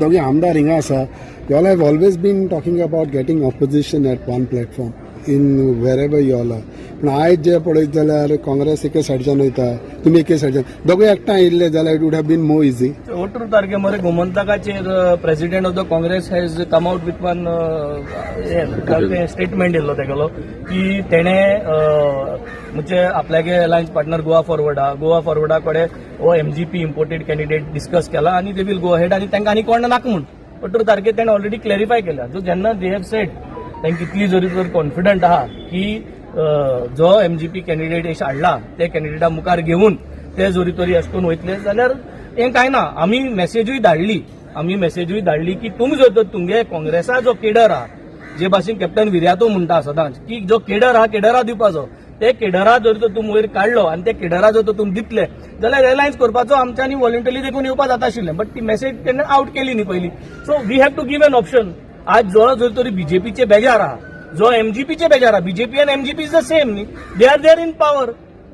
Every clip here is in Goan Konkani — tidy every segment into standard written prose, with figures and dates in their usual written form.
दोगी आमदार हिंगा आसा. Y'all have always been talking about getting opposition at one platform in wherever y'all are. पूण आयज जे पळयत जाल्यार काँग्रेस एके सायडच्यान वयता, तुमी एके सायडच्यान, दोगूय एकठांय येयल्ले जाल्यार it would have been more easy. 18 तारखे मरे गोमंतकाचेर president of the Congress has come out with one statement येयल्लो तेगेलो की तेणे म्हणजे आपल्यागे अलायन्स पार्टनर गोवा फॉरवर्ड आहा, गोवा फॉरवर्डा कडेन हो एमजीपी इम्पोर्टेड कॅन्डिडेट डिस्कस केला आनी they will go ahead आनी तांकां आनी कोण नाका म्हूण 18 तारखेर तेणे ऑलरेडी क्लॅरिफाय केल्या. सो जेन्ना they have said, तांकां कितली जरी तर कॉन्फिडंट आहा की जो एमजीपी कॅन्डिडेट अशें हाडला, ते कॅन्डिडेटा मुखार घेवन ते जरी तरी अशें करून वयतले जाल्यार हें कांय ना. आमी मेसेजूय धाडली, आमी मेसेजूय धाडली की तुमी जर तर तुमगे काँग्रेसा जो केडर आहा, जे भाशेन कॅप्टन विर्यातो म्हणटा सदांच की जो केडर आहा, केडरा दिवपाचो, ते केडरा जर तर तुमी वयर काडलो आनी ते केडरा जर तर तुमी दितले जाल्यार अलायन्स करपाचो आमच्यांनी व्हॉलंटरी देखून येवपा जाता आशिल्लें. बट ती मेसेज तेन्ना आवट केली न्ही पयली. So we have to give an option. आज जो जर तरी बीजेपीचे बेजार आहा, जो एमजीपीचे बेजार आहा, बीजेपी आनी एमजीपी is the same न्ही, they are there in power.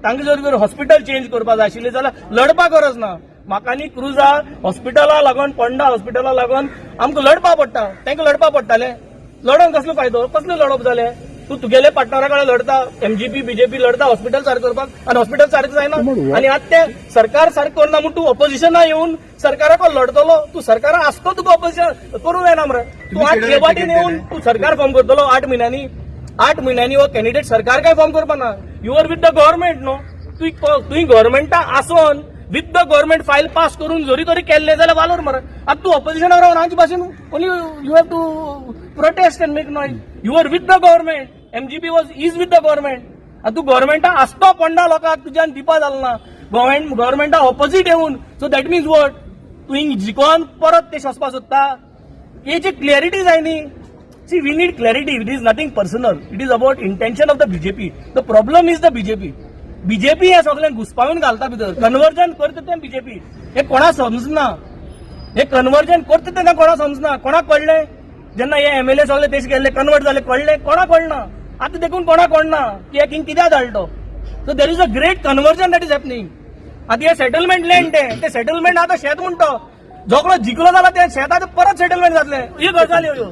तांकां जर जर हॉस्पिटल चेंज करपा जाय आशिल्लें जाल्यार लढपा गरज ना. म्हाका न्ही क्रुजा हॉस्पिटला लागून, पोंडा हॉस्पिटला लागून आमकां लढपा पडटा, तांकां लढपा पडटालें. लढोन कसलो फायदो? कसलें लढप जालें? तूं तुगेले पार्टनरा कडेन लढता, एमजीपी बीजेपी लढता हॉस्पिटल सारकें करपाक आनी हॉस्पिटल सारकें जायना. आनी आतां तें सरकार सारकें करना म्हूण तूं ऑपोजिशना येवन सरकारा कडेन लढतलो. तूं सरकारा आसतो, तुका ऑपोजिशन करूं जायना मरे. तूं आज ते वाटेन येवन तूं सरकार फॉर्म करतलो 8 म्हयन्यांनी? 8 म्हयन्यांनी हो कॅन्डिडेट सरकार काय फॉर्म करपा ना. You are with the government, न्हू? तुवें गव्हर्मेंटा आसोन with the government file pass करून जरी तरी केल्लें जाल्यार वालोर मरे. आतां तूं ऑपोजिशनाक रावन आमचे भाशेन only you have to protest and make noise. You are with the government. MGP was is with the government. आतां तूं गव्हर्मेंटा आसतो पोंडा लोकांक तुज्यान दिवपा जालें ना, गव्हर्मेंटा ऑपोजीट येवन. So that means what? तुवें जिकोन परत ते सोंसपा सोदता? हेची क्लॅरिटी जाय न्ही. See, we need clarity. It is nothing personal. It is about intention of the BJP. The problem is the BJP. BJP हे सगळ्यांक घुसपावन घालता भितर. कन्वर्जन करता तें बीजेपी. हे कोणा समजना. हे कन्वर्जन करता तेन्ना कोणा समजना. कोणाक कळ्ळें जेन्ना हे एमएलए सगळे तेश गेल्ले, कन्वर्ट जाले, कळ्ळें? कोणाक कळना. आतां देखून कोणाक कळना की हे किंग कित्याक धाडलो. So there is a great conversion that is happening. आतां हे सेटलमेंट लँड, ते सेटलमेंट आतां शेत म्हणटा, जोकडो जिखलो जाल्यार ते शेत आतां परत सेटलमेंट जातलें. ह्यो गजाली ह्यो.